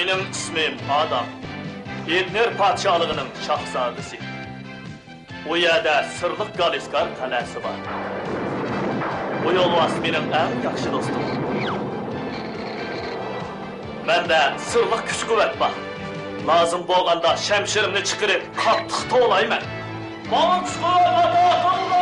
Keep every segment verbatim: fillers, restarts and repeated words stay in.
مېنىڭ ئىسمىم ئادام. ئېدنېر پادىشاھلىقىنىڭ شاھزادىسى. ئۇ يەردە سىرلىق گالىسكار قەلئەسى بار. بۇ يولۋاس مېنىڭ ئەڭ ياخشى دوستۇم. مەندە سىرلىق كۈچ-قۇۋۋەت بار. لازىم بولغاندا شەمشىرىمنى چىقىرىپ، قاتتىق توۋلايمەن. ماڭا كۈچ-قۇۋۋەت ئاتا قىلغىن!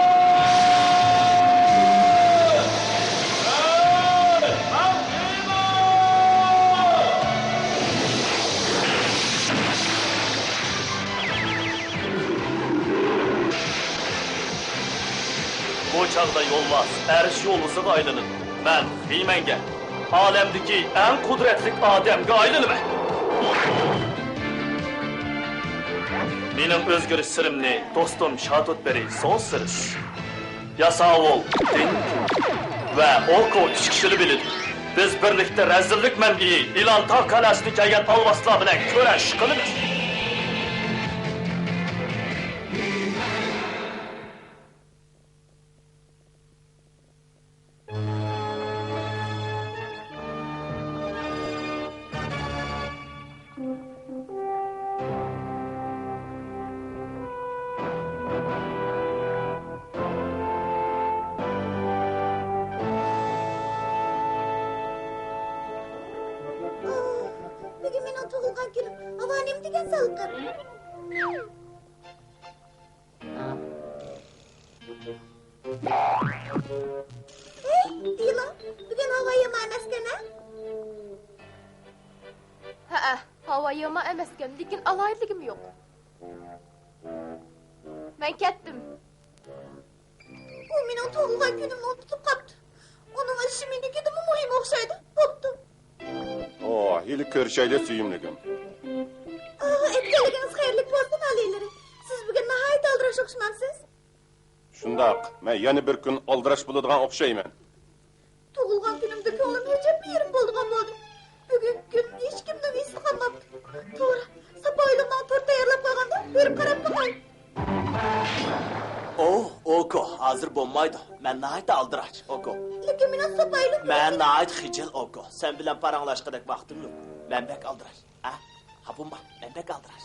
بۇ چاغدا يولۋاس ئەرش يولۋىسىغا ئايلىنىدۇ. مەن خىمەنگە، ئالەمدىكى ئەڭ قۇدرەتلىك ئادەمگە ئايلىنىمەن. مېنىڭ ئۆزگىرىش سىرىمنى دوستۇم شاتوتبېرى سون سىرىس، ياساۋۇل دىن ۋە ئوكو ئۈچ كىشىلا بىلىدۇ. بىز بىرلىكتە رەزىللىك مەنبىيى ئىلانتاغ قەلئەسىدىن كەلگەن ئالۋاستىلار بىلەن كۈرەش قىلىمىز. بۈگۈن مېنىڭ تۇغۇلغان كۈنۈم. ھاۋا نېمە دېگەن سالقىن. ھېي، دېلو، بۈگۈن ھاۋا يامان ئەمەسكەن، ھە؟ ھەئە، ھاۋا يامان ئەمەسكەن، لېكىن ئالاھىدىلىكىم يوق. مەن كەتتىم. ئۇ مېنىڭ تۇغۇلغان كۈنۈمنى ئۇنتۇپ قاپتۇ. ئۇنىڭ ئىشى مېنىڭكىدىنمۇ مۇھىم ئوخشايدۇ. بوپتۇ. ئو، ھېلى كۆرۈشەيلى، سۆيۈملۈكۈم. ئاھ، ئۆتكەنلىكىڭىز خەيرلىك بولسۇن، ئالىيلىرى. سىز بۈگۈن ناھايىتى ئالدىراش ئوخشىمامسىز؟ شۇنداق، مەن يەنە بىر كۈن ئالدىراش بولىدىغان ئوخشايمەن. تۇغۇلغان كۈنۈمدە كۆڭلۈم ھەجەپمۇ يېرىم بولىدىغان بولدى. بۈگۈنكى كۈن ھېچكىمنىڭ ئېسىدە قالماپتۇ. توغرا، ساپايىلىم ماڭا تورت تەييارلاپ قويغاندا، بېرىپ قاراپلا قوي. ئوھ، ئوكو، ھازىر بولمايدۇ. مەن ناھايىتى ئالدىراش، ئوكو. لېكىن مېنىڭ ساپايىلىم مەن ناھايىتى خىجىل، ئوكو. سەن بىلەن پاراڭلاشقۇدەك ۋاقتىم يوق. مەن بەك ئالدىراش. ھە؟ خاپا بولما، مەن بەك ئالدىراش.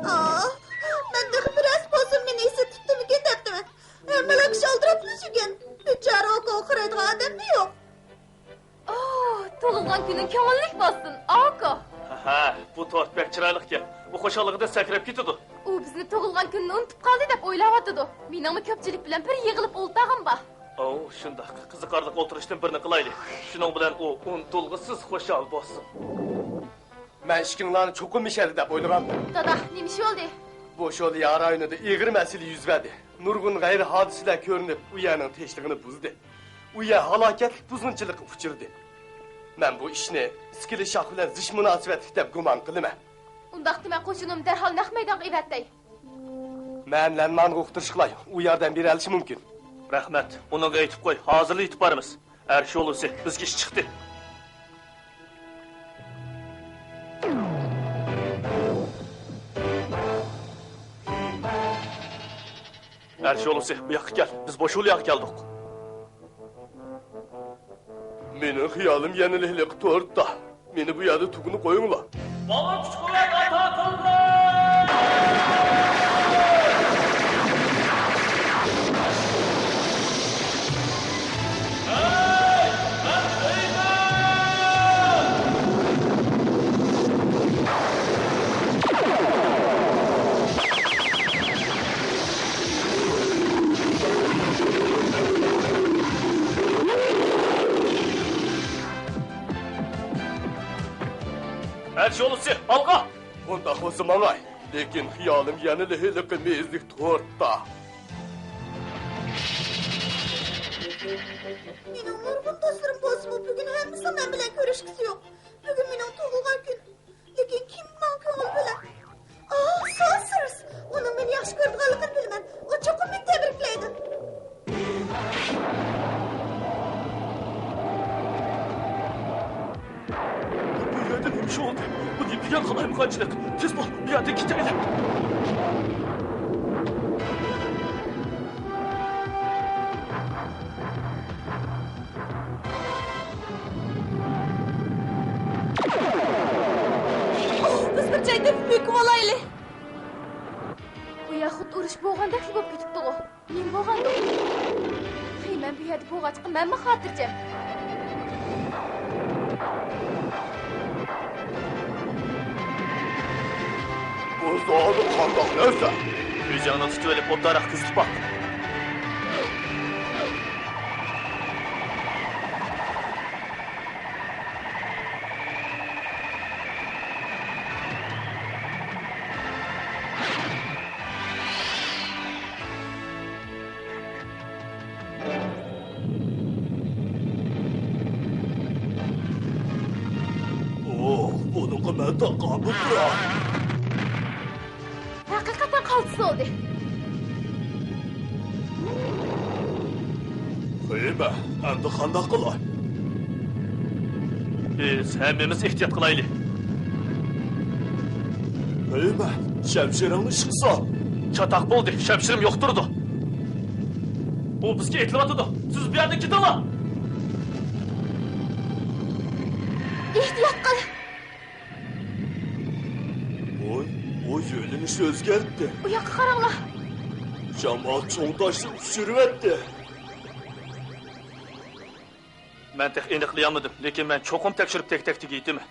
ئاھ، مەن تېخى بىرەرسى بولسىمۇ مېنى ئېسىتىپتىمىكىن دەپتىمەن. ھەممىلا كىشى ئالدىراپلا يۈرگەن. بىچارە ئوكوغا قارايدىغان ئادەممۇ يوق. ئوھ، تۇغۇلغان كۈنۈڭ كۆڭۈللۈك بولسۇن، ئوكو. ھە، بۇ تورت بەك چىرايلىقكەن. ئۇ خۇشاللىقىدىن سەكرەپ كېتىدۇ. ئۇ بىزنى تۇغۇلغان كۈنىنى ئۇنتۇپ قالدى دەپ ئويلاۋاتىدۇ. مېنىڭمۇ كۆپچىلىك بىلەن بىر يىغىلىپ ئولتۇرغۇم بار. ئوۋ، شۇنداق. قىزىقارلىق ئولتۇرۇشتىن بىرنى قىلايلى. شۇنىڭ بىلەن ئۇ ئۇنتۇلغۇسىز خۇشال بولسۇن. مەن ئىككىڭلارنى چوقۇم ئىشەردى دەپ ئويلىغانىدىم. دادا، نېمە ئىش بولدى؟ بۇ شوليا رايونىدا ئېغىر مەسىلە يۈز بەردى. نۇرغۇن غەيرىي ھادىسىلەر كۆرۈنۈپ، ئۇ يەرنىڭ تىنچلىقىنى بۇزدى. ئۇ يەر ھالاكەتلىك بۇزغۇنچىلىققا ئۇچرىدى. مەن بۇ ئىشنى ئىسكىلى شاھ بىلەن زىچ مۇناسىۋەتلىك دەپ گۇمان قىلىمەن. ئۇنداقتا مەن قوشۇنۇمنى دەرھال نەق مەيدانغا ئەۋەتەي. مەن لەنمانغا ئۇقتۇرۇش قىلاي، ئۇ ياردەم بېرەلىشى مۇمكىن. رەھمەت، ئۇنىڭغا ئېيتىپ قوي، ھازىرلا يېتىپ بارىمىز. ئەرش يولۋىسى، بىزگە ئىش چىقتى. ئەرش يولۋىسى، بۇ ياققا كەل، بىز بوشۇلياغا كەلدۇق. مېنىڭ خىيالىم يەنىلا ھېلىقى تورتتا. مېنى بۇ يەردە تۇغۇنى قويۇڭلار. ماڭا كۈچ-قۇۋۋەت ئاتا قىلغىن! ھەي، مەن خىمەن! ئەرش يولۋىسى، ئالغا! ئۇنداق بولسا ماڭاي. لېكىن خىيالىم يەنىلا ھېلىقى مېزىك تورتتا. مېنىڭ نۇرغۇن دوستلىرىم بولسىمۇ، بۈگۈن ھەممىسىنىڭ مەن بىلەن كۆرۈشكۈسى يوق. بۈگۈن مېنىڭ تۇغۇلغان كۈن. لېكىن كىم ماڭا كۆڭۈل بۆلەر؟ ئاھ، سون سىرس! ئۇنىڭ مېنى ياخشى كۆرىدىغانلىقىنى بىلىمەن. ئۇ چوقۇم مېنى تەبرىكلەيدۇ. بۇ يەردە نېمە ئىش بولدى؟ بۇ نېمە دېگەن قالايمىقانچىلىق؟ تېز بول، بۇ يەردىن كېتەيلى. چايدۇرۇپ مۆكۈۋالايلى. بۇ يەر خۇددى ئۇرۇش بولغاندەكلا بولۇپ كېتىپتىغۇ. نېمە بولغاندۇ؟ خېي، مەن بۇ يەردە بولغاچقا، مەنمۇ خاتىرجەم. بۇ زادى قانداق نەرسە؟ كۆزۈڭنى تۇتۇۋېلىپ، ئوبدانراق كۆزىتىپ باق. ئوھ، بۇنىڭغا مەن تاقابىل تۇراي. ھەقىقەتەن قالتىس بولدى. خېمە، ئەمدى قانداق قىلاي؟ بىز ھەممىمىز ئېھتىيات قىلايلى. خېمە، شەمشىرىڭنى ئىشقا سال. چاتاق بولدى، شەمشىرىم يوق تۇرىدۇ. ئۇ بىزگە ئېتىلىۋاتىدۇ. سىز بۇ يەردىن كېتىڭلار. ئېھتىيات قىل. ۋوي، ئۇ يۆنىلىشنى ئۆزگەرتتى. ئۇ ياققا قاراڭلار. شامال چوڭ تاشنى ئۇچۇرۇۋەتتى. مەن تېخى ئېنىقلىيالمىدىم، لېكىن مەن چوقۇم تەكشۈرۈپ تەك-تەك تۈگىتىمەن.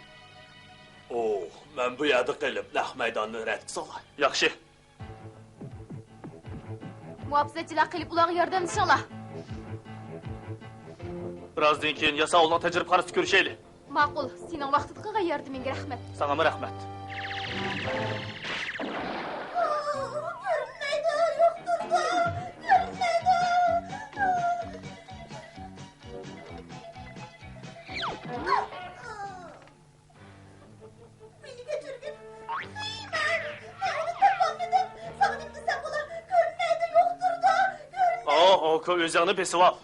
ئوھ، مەن بۇ يەردە قېلىپ نەق مەيداننى رەتكە سالاي. ياخشى. مۇھاپىزەتچىلەر قېلىپ ئۇلارغا ياردەملىشىڭلار. بىرازدىن كېيىن ياساۋۇلنىڭ تەجرىبىخانىسىدا كۆرۈشەيلى. ماقۇل، سېنىڭ ۋاقتىدا قىلغان ياردىمىڭگە رەھمەت. ساڭىمۇ رەھمەت. كۆرۈنمەيدۇ، يوق تۇرىدۇ، كۆرۈنمەيدۇ. مېنى كەچۈرگىن. مەن، مەن ئۇنى تاپالمىدىم. ساڭا نېمە دېسەم بولا؟ كۆرۈنمەيدۇ، يوق تۇرىدۇ. كۆرۈنمەيدۇ. ئو، ئوكو، ئۆزۈڭنى بېسىۋال.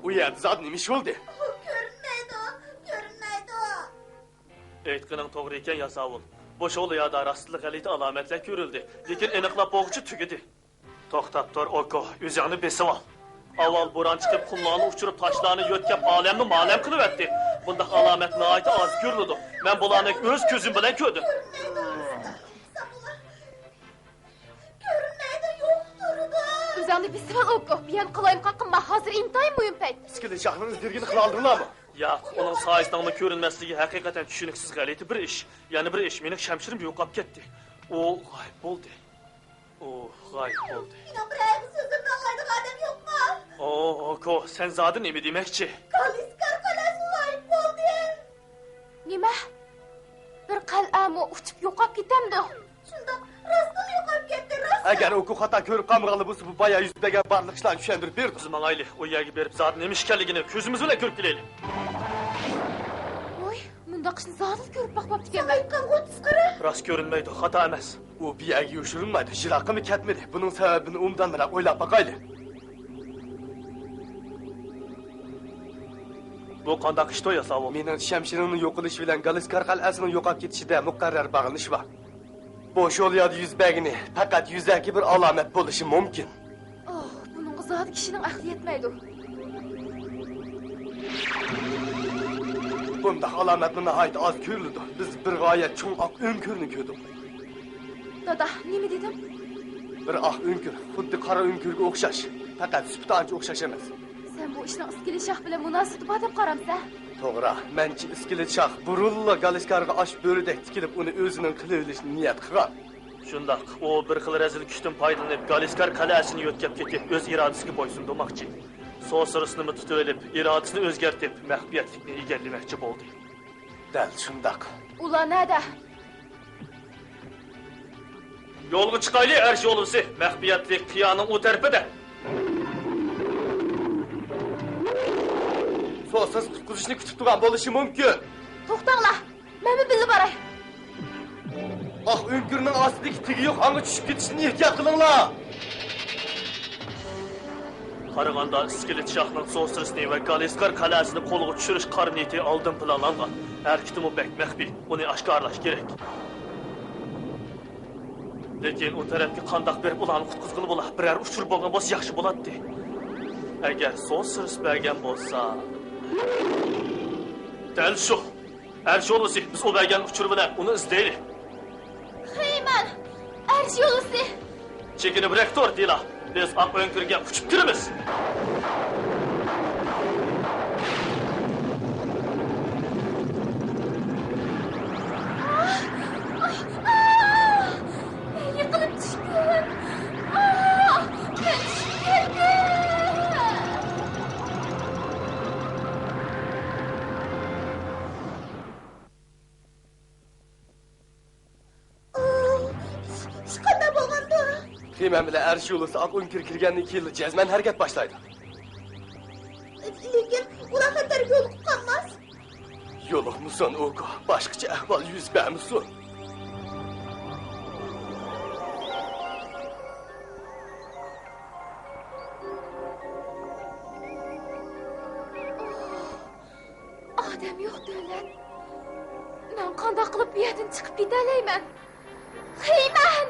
ئۇ يەردە زادى نېمە ئىش بولدى؟ ئۇ كۆرۈنمەيدۇ، كۆرۈنمەيدۇ. ئېيتقىنىڭ توغرا ئىكەن، ياساۋۇل. بۇ شولىيادا راستلا غەلىتە ئالامەتلەر كۆرۈلدى. لېكىن ئېنىقلاپ بولغۇچە تۈگىدى. توختاپ تۇر، ئوكو، ئۆزۈڭنى بېسىۋال. ئاۋۋال بوران چىقىپ، قۇملارنى ئۇچۇرۇپ، تاشلارنى يۆتكەپ، ئالەمنى مالەم قىلىۋەتتى. بۇنداق ئالامەت ناھايىتى ئاز كۆرۈلىدۇ. مەن بۇلارنى ئۆز كۆزۈم بىلەن كۆردۈم. كۆرۈنمەيدۇ، يوق تۇرىدۇ. ئۆزۈڭنى بېسىۋال، ئوكو. بىيەن قالايمىقان قىلما، ھازىر ئىنتايىن مۇھىم پەيت. ئىسكىلىت شاھنىڭ ئىزدىگىنى قىلالىدىڭلارمۇ؟ ياق، ئۇنىڭ سايىسىنىڭمۇ كۆرۈنمەسلىكى ھەقىقەتەن چۈشىنىكسىز غەلىتە بىر ئىش. يەنە بىر ئىش، مېنىڭ شەمشىرىم يوقاپ كەتتى. ئۇ غايىب بولدى. ئۇ غايىب بولدى. مېنىڭ بىرەر سۆزۈمنى ئاڭلايدىغان ئادەم يوقمۇ؟ ئو، ئوكو، سەن زادى نېمە دېمەكچى؟ گالىسكار قەلئەسى غايىب بولدى. نېمە؟ بىر قەلئەمۇ ئۇچۇپ يوقاپ كېتەمدۇ؟ شۇنداق، راستلا يوقاپ كەتتى، راستلا. ئەگەر ئوكو خاتا كۆرۈپ قالمىغانلا بولسا، بۇ بايا يۈز بەرگەن بارلىق ئىشلارنى چۈشەندۈرۈپ بېرىدۇ. بىز ماڭايلى، ئۇ يەرگە بېرىپ زادى نېمە ئىش ئىكەنلىكىنى كۆزىمىز بىلەن كۆرۈپ كېلەيلى. ۋوي، مۇنداق ئىشنى زادىلا كۆرۈپ باقماپتىكەنمەن. ساڭا ئېيتقان ئوتتۇز قېرى. راست كۆرۈنمەيدۇ، خاتا ئەمەس. ئۇ بۇ يەرگە يوشۇرۇنمايدۇ، يىراققىمۇ كەتمىدى. بۇنىڭ سەۋەبىنى ئوبدانراق ئويلاپ باقايلى. بۇ قانداق ئىشتۇ، ياساۋۇل؟ مېنىڭچە، شەمشىرىڭنىڭ يوقىلىشى بىلەن گالىسكار قەلئەسىنىڭ يوقاپ كېتىشىدە مۇقەررەر باغلىنىش بار. بۇ شولىيادا يۈز بەرگىنى پەقەت يۈزەكى بىر ئالامەت بولۇشى مۇمكىن. ئاھ، بۇنىڭغا زادى كىشىنىڭ ئەقلى يەتمەيدۇ. بۇنداق ئالامەتمۇ ناھايىتى ئاز كۆرۈلىدۇ. بىز بىر غايەت چوڭ ئاق ئۆڭكۈرنى كۆردۇق. دادا، نېمە دېدىڭ؟ بىر ئاق ئۆڭكۈر، خۇددى قارا ئۆڭكۈرگە ئوخشاش. پەقەت سۈپىتى ئانچە ئوخشاش ئەمەس. سەن بۇ ئىشنىڭ ئىسكىلىت شاھ بىلەن مۇناسىۋىتى بار دەپ قارامسەن؟ توغرا، مەنچە ئىسكىلىت شاھ بۇرۇنلا گالىسكارغا ئاش بۆرىدەك تىكىلىپ، ئۇنى ئۆزىنىڭ قىلىۋېلىشنى نىيەت قىلغان. شۇنداق، ئۇ بىر خىل رەزىل كۈچتىن پايدىلىنىپ، گالىسكار قەلئەسىنى يۆتكەپ كېتىپ، ئۆز ئىرادىسىگە بويسۇندۇرماقچى. سوسىرىسنىمۇ تۇتۇۋېلىپ، ئىرادىسىنى ئۆزگەرتىپ، مەخپىيەتلىكنى ئىگىلىمەكچى بولدى. دەل شۇنداق. ئۇلار نەدە؟ يولغا چىقايلى، ئەرش يولۋىسى. مەخپىيەتلىك قىيانىڭ ئۇ تەرىپىدە. سوسىرىس قۇتقۇزۇشنى كۈتۈپ تۇرغان بولۇشى مۇمكىن. توختاڭلار، مەنمۇ بىللە باراي. ئاق ئۆڭكۈرنىڭ ئاستىدىكى تېگى يوق ھاڭغا چۈشۈپ كېتىشتىن ئېھتىيات قىلىڭلار. قارىغاندا، ئىسكىلىت شاھنىڭ سوسىرىسنى ۋە گالىسكار قەلئەسىنى قولغا چۈشۈرۈش قارا نىيىتى ئالدىن پىلانلانغان. ھەرىكىتىمۇ بەك مەخپىي، ئۇنى ئاشكارىلاش كېرەك. لېكىن ئۇ تەرەپكە قانداق بېرىپ ئۇلارنى قۇتقۇزغىلى بولا؟ بىرەر ئۇچۇر بولغان بولسا ياخشى بولاتتى. ئەگەر سوسىرىس بەرگەن بولسا. دەل شۇ. ئەرش يولۋىسى، بىز ئۇ بەرگەن ئۇچۇر بىلەن ئۇنى ئىزدەيلى. خېيمەن! ئەرش يولۋىسى! چېكىنىپ رەك تۇر، دىلا. بىز ئاق ئۆڭكۈرگە قۇچۇپ كىرىمىز. يىقىلىپ چۈشتۈم. ئاھ! مەن چۈشۈپ كەتتىم. ئاھ! ئىش، ئىش قانداق بولغاندۇ؟ خېيمەن بىلەن ئەرش يولۋىسى ئاق ئۆڭكۈرگە كىرگەندىن كېيىنلا جەزمەن ھەرىكەت باشلايدۇ. لېكىن ئۇلار خەتەرگە يولۇقۇپ قالماس؟ يولۇقمىسۇن، ئوكو. باشقىچە ئەھۋال يۈز بەرمىسۇن. ئادەم يوق دۆلەت. مەن قانداق قىلىپ بۇ يەردىن چىقىپ كېتەلەيمەن؟ خېيمەن!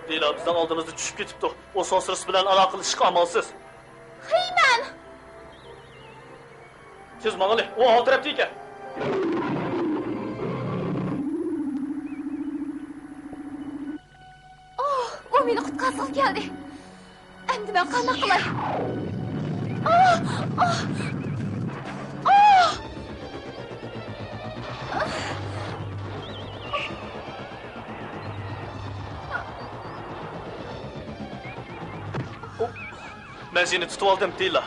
دىلا بىزنىڭ ئالدىمىزدا چۈشۈپ كېتىپتۇ. ئۇ سوسرىس بىلەن ئالاقىلىشىشقا ئامالسىز. خېيمەن! تېز ماڭىلى، ئۇ ئالدى تەرەپتە ئىكەن. ئاھ، ئۇ مېنى قۇتقارغىلى كەلدى. ئەمدى مەن قانداق قىلاي؟ ئاھ! ئاھ! ئاھ! مەن سېنى تۇتۇۋالدىم، دىلا.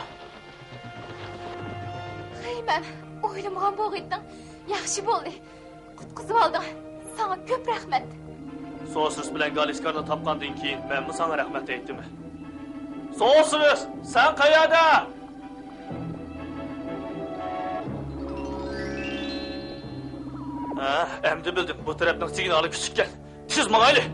خېيمەن، ئويلىمىغان بولغىيتتىڭ. ياخشى بولدى. قۇتقۇزۇۋالدىڭ. ساڭا كۆپ رەھمەت. سوسرىس بىلەن گالىسكارنى تاپقاندىن كېيىن مەنمۇ ساڭا رەھمەت ئېيتىمەن. سوسرىس، سەن قەيەردە؟ ھە، ئەمدى بىلدىم. بۇ تەرەپنىڭ سىگنالى كۈچلۈككەن. تېز ماڭايلى.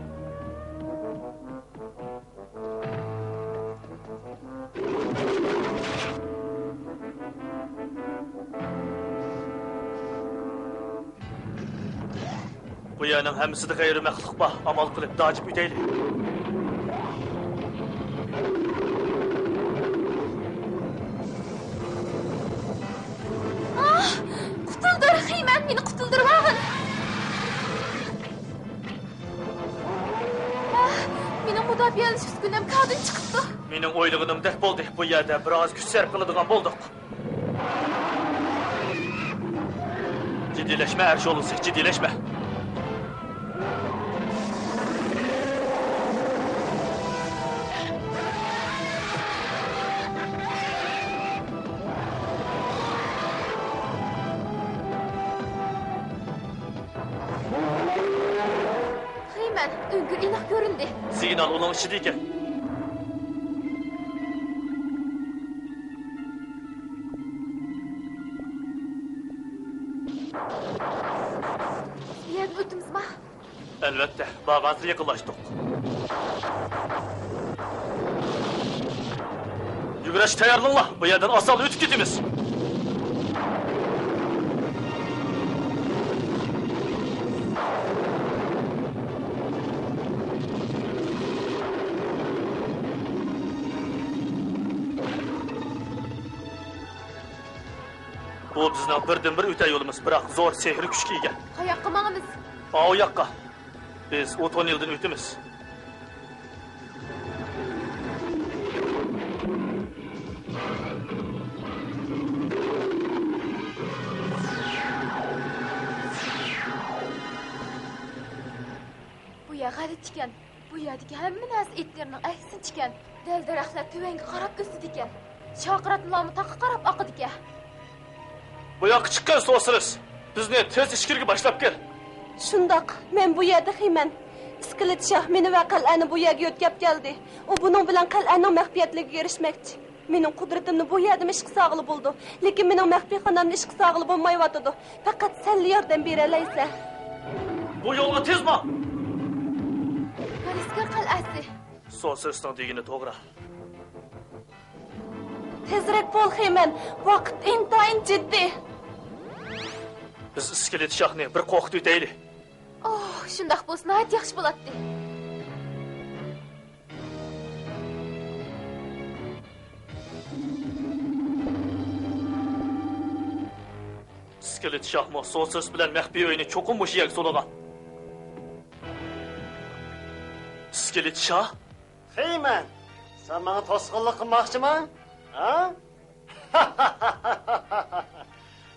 بۇ يەرنىڭ ھەممىسىدە غەيرىي مەخلۇق بار. ئامال قىلىپ داجىپ ئۆتەيلى. ئاھ! قۇتۇلدۇر، خېيمەن، مېنى قۇتۇلدۇرۇۋالغىن. ئاھ، مېنىڭ مۇداپىئەلىنىش ئۈسكۈنەم كاردىن چىقىپتۇ. مېنىڭ ئويلىغىنىمدەك بولدى. بۇ يەردە بىرئاز كۈچ سەرپ قىلىدىغان بولدۇق. جىددىيلەشمە، ئەرش يولۋىسى، جىددىيلەشمە. خېيمەن، ئۆڭكۈر ئېنىق كۆرۈندى. سىگنال ئۇنىڭ ئىچىدە ئىكەن. بۇ يەردىن ئۆتىمىزما؟ ئەلۋەتتە، بارغانسېرى يېقىنلاشتۇق. يۈگۈرۈشكە تەييارلىنىڭلار، بۇ يەردىن ئاسانلا ئۆتۈپ كېتىمىز. بۇ بىزنىڭ بىردىنبىر ئۆتەر يولىمىز، بىراق زور سېھرىي كۈچكە ئىگە. قاياققا ماڭىمىز؟ ئاۋۇ ياققا. بىز ئۇ توننېلدىن ئۆتىمىز. بۇ يەر غەلىتە ئىكەن. بۇ يەردىكى ھەممە نەرسە ئېتلىرىنىڭ ئەكسىچە ئىكەن. دەل-دەرەخلەر تۆۋەنگە قاراپ ئۆسىدىكەن. شاقىراتمىلارمۇ تاغقا قاراپ ئاقىدىكەن. بۇ ياققا چىققىن، سوسرىس. بىزنى تېز ئىچكىرىگە باشلاپ كىر. شۇنداق، مەن بۇ يەردە خېيمەن. ئىسكىلىت شاھ مېنى ۋە قەلئەنى بۇ يەرگە يۆتكەپ كەلدى. ئۇ بۇنىڭ بىلەن قەلئەنىڭ مەخپىيەتلىكىگە ئېرىشمەكچى. مېنىڭ قۇدرىتىمنى بۇ يەردىمۇ ئىشقا سالغىلى بولىدۇ. لېكىن مېنىڭ مەخپىيخانامنى ئىشقا سالغىلى بولمايۋاتىدۇ. پەقەت سەنلا ياردەم بېرەلەيسەن. بۇ يولغا تېز ماڭ! گالىسكار قەلئەسى. سوسرىسنىڭ دېگىنى توغرا. تېزرەك بول، خېيمەن. ۋاقىت ئىنتايىن جىددىي. بىز ئىسكىلىت شاھنى بىر قورقۇتۇۋېتەيلى. ئوھ، شۇنداق بولسا ناھايىتى ياخشى بولاتتى. ئىسكىلىت شاھمۇ سوسىس بىلەن مەخپىي ئۆينى چوقۇم مۇشۇ يەرگە سولىغان. ئىسكىلىت شاھ؟ خېيمەن، سەن ماڭا توسقۇنلۇق قىلماقچىما؟ ھە؟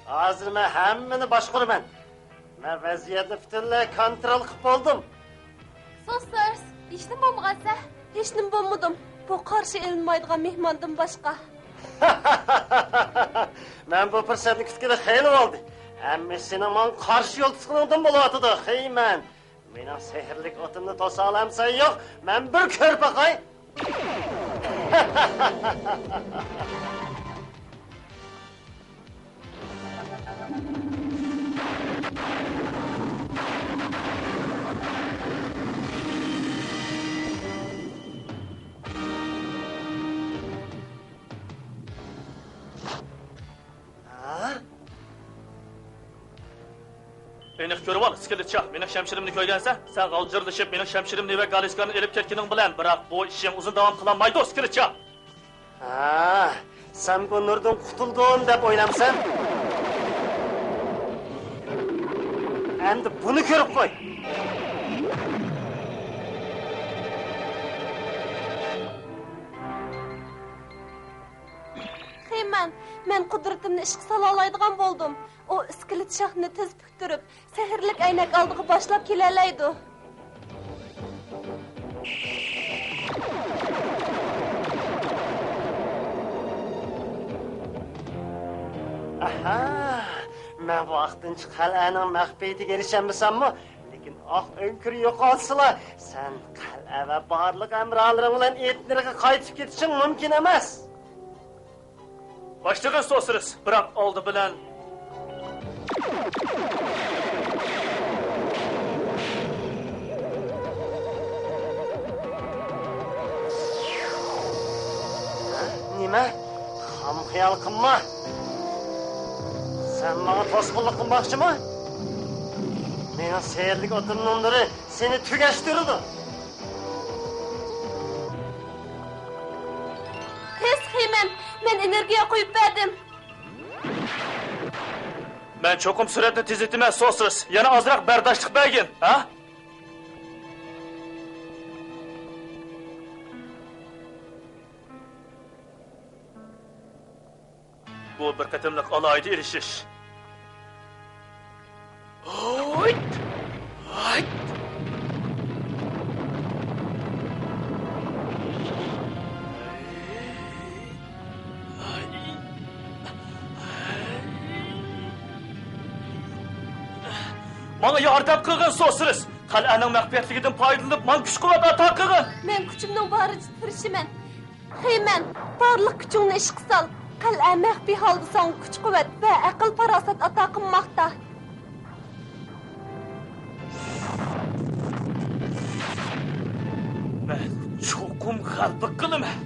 ھازىر مەن ھەممىنى باشقۇرىمەن. مەن ۋەزىيەتنى پۈتۈنلەي كونترول قىلىپ بولدۇم. سوسىس، ھېچنېمە بولمىغانسەن؟ ھېچنېمە بولمىدىم. بۇ قارشى ئېلىنمايدىغان مېھماندىن باشقا. مەن بۇ پۇرسەتنى كۈتكىلى خېلى بولدى. ھەممىسى سېنىڭ ماڭا قارشى يول تۇتقىنىڭدىن بولۇۋاتىدۇ، خېيمەن. مېنىڭ سېھىرلىك ئوتۇمنى توسالامسەن يوق، مەن بىر كۆرۈپ باقاي. ھە؟ ئېنىق كۆرۈۋال، ئىسكىلىت شاھ، مېنىڭ شەمشىرىمنى كۆرگەنسەن؟ سەن غالجىرلىشىپ مېنىڭ شەمشىرىمنى ۋە گالىسكاننى ئېلىپ كەتكىنىڭ بىلەن، بىراق بۇ ئىشىڭ ئۇزۇن داۋام قىلالمايدۇ، ئىسكىلىت شاھ. ھە، سەن بۇ نۇردىن قۇتۇلدۇم دەپ ئويلامسەن؟ ئەمدى بۇنى كۆرۈپ قوي. خېيمەن، مەن قۇدرىتىمنى ئىشقا سالالايدىغان بولدۇم. ئۇ ئىسكىلىت شاھنى تېز پۈكتۈرۈپ، سېھىرلىك ئەينەك ئالدىغا باشلاپ كېلەلەيدۇ. ئاھا! مەن ۋاقتىنچە قەلئەنىڭ مەخپىيىتىگە ئېرىشەلمىسەممۇ، لېكىن ئاق ئۆڭكۈر يوقالسىلا، سەن قەلئە ۋە بارلىق ھەمراھلىرىڭ بىلەن ئېتنېرغا قايتىپ كېتىشىڭ مۇمكىن ئەمەس. باشلىغىن سوسىرىس، بىراق ئالدى بىلەن. نېمە؟ خام خىيال قىلما. سەن ماڭا توسقۇنلۇق قىلماقچىمۇ؟ مېنىڭ سېھىرلىك ئوتۇمنىڭ نۇرى سېنى تۈگەشتۈرىدۇ. تېز، خېيمەن، مەن ئېنېرگىيە قۇيۇپ بەردىم. مەن چوقۇم سۈرئەتنى تېزلىتىمەن، سوسىرىس. يەنە ئازراق بەرداشلىق بەرگىن، ھە؟ بۇ بىر قېتىملىق ئالاھىدە ئېلىشىش. ھويت! ھايت! ماڭا ياردەم قىلغىن، سوسىرىس! قەلئەنىڭ مەخپىيەتلىكىدىن پايدىلىنىپ، ماڭا كۈچ-قۇۋۋەت ئاتا قىلغىن! مەن كۈچۈمنىڭ بارىچە تىرىشىمەن. خېيمەن، بارلىق كۈچۈڭنى ئىشقا سال. قەلئە مەخپىي ھالدا ساڭا كۈچ-قۇۋۋەت ۋە ئەقىل-پاراسەت ئاتا قىلماقتا. مەن چوقۇم غەلىبە قىلىمەن.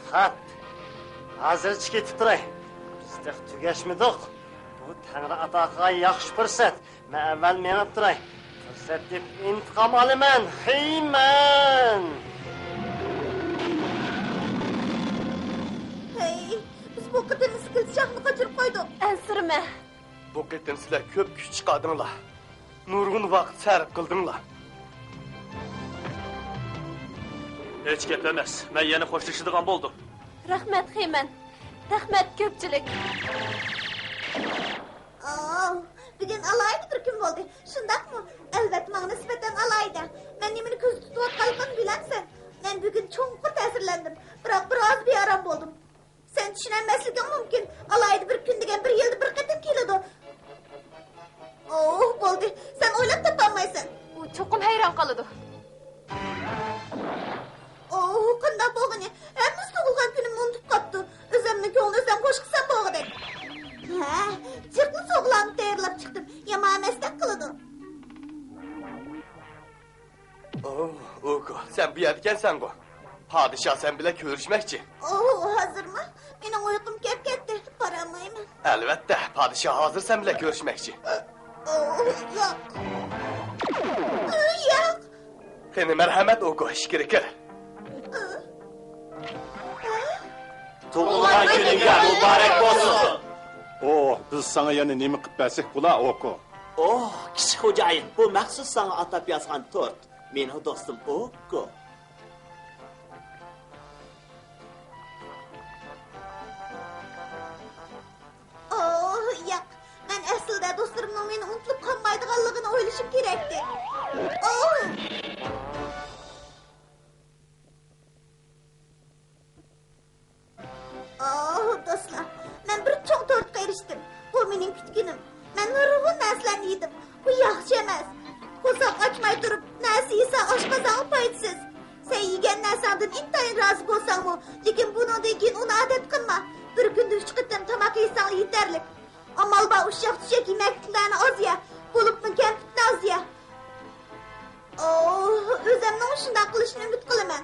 خەت. ھازىرچە كېتىپ تۇراي. بىز تېخى تۈگەشمىدۇق. بۇ تەڭرى ئاتا قىلغان ياخشى پۇرسەت. مەن ئەۋۋەل مېڭىپ تۇراي. پۇرسەت تېپىپ ئىنتىقام ئالىمەن، خېيمەن! ھەي، بىز بۇ قېتىم ئىسكىلىت شاھنى قاچۇرۇپ قويدۇق. ئەنسىرىمە. بۇ قېتىم سىلەر كۆپ كۈچ چىقاردىڭلار. نۇرغۇن ۋاقىت سەرپ قىلدىڭلار. ھېچ گەپ ئەمەس. مەن يەنە خوشلىشىدىغان بولدۇم. رەھمەت، خېيمەن. رەھمەت، كۆپچىلىك. ئاۋۇ، بۈگۈن ئالاھىدە بىر كۈن بولدى، شۇنداقمۇ؟ ئەلۋەتتە، ماڭا نىسبەتەن ئالاھىدە. مەن نېمىنى كۆزدە تۇتۇۋاتقانلىقىمنى بىلەمسەن؟ مەن بۈگۈن چوڭقۇر تەسىرلەندىم، بىراق بىر ئاز بىئارام بولدۇم. سەن چۈشىنەلمەسلىكىڭ مۇمكىن، ئالاھىدە بىر كۈن دېگەن بىر يىلدا بىر قېتىم كېلىدۇ. ئوھ، بولدى، سەن ئويلاپ تاپالمايسەن. ئۇ چوقۇم ھەيران قالىدۇ. ئوھ، قانداق بولغىنى؟ ھەممىسى تۇغۇلغان كۈنۈمنى ئۇنتۇپ قاپتۇ. ئۆزۈمنىڭ كۆڭلىنى ئۆزۈم خوش قىلسام بولغۇدەك. ھە، جىقلا سوغىلارنى تەييارلاپ چىقتىم. يامان ئەمەستەك قىلىدۇ. ئوھ، ئوكو، سەن بۇ يەردىكەنسەنغۇ؟ پادىشاھ سەن بىلەن كۆرۈشمەكچى. ئوھ، ھازىرمۇ؟ مېنىڭ ئۇيقۇم كەپ كەتتى، بارالمايمەن. ئەلۋەتتە، پادىشاھ ھازىر سەن بىلەن كۆرۈشمەكچى. ئوھ، ياق. ياق. قېنى، مەرھەمەت، ئوكو، ئىچكىرى كىر. تۇغۇلغان كۈنۈڭگە مۇبارەك بولسۇن! ئوھ، بىز ساڭا يەنە نېمە قىلىپ بەرسەك بولا، ئوكو؟ ئوھ، كىچىك خوجايىن، بۇ مەخسۇس ساڭا ئاتاپ يازغان تورت. مېنىڭ دوستۇم ئوكو. ئوھ، ياق. مەن ئەسلىدە دوستلىرىمنىڭ مېنى ئۇنتۇلۇپ قالمايدىغانلىقىنى ئويلىشىم كېرەكتى. ئوھ! ئاھ، دوستلار، مەن بىر چوڭ تورتقا ئېرىشتىم. بۇ مېنىڭ كۈتكىنىم. مەن نۇرغۇن نەرسىلەرنى يېدىم. بۇ ياخشى ئەمەس. قورساق ئاچماي تۇرۇپ نەرسە يېسەڭ ئاشقازانغا پايدىسىز. سەن يېگەن نەرسەڭدىن ئىنتايىن رازى بولساڭمۇ، لېكىن بۇنىڭدىن كېيىن ئۇنى ئادەت قىلما. بىر كۈندە ئۈچ قېتىم تاماق يېسەڭلا يېتەرلىك. ئامال بار ئۇششاق-چۈششەك يېمەكلىكلەرنى ئاز يە، بولۇپمۇ كەمپۈتنى ئاز يە. ئوھ، ئۆزۈمنىڭ شۇنداق قىلىشىنى ئۈمىد قىلىمەن.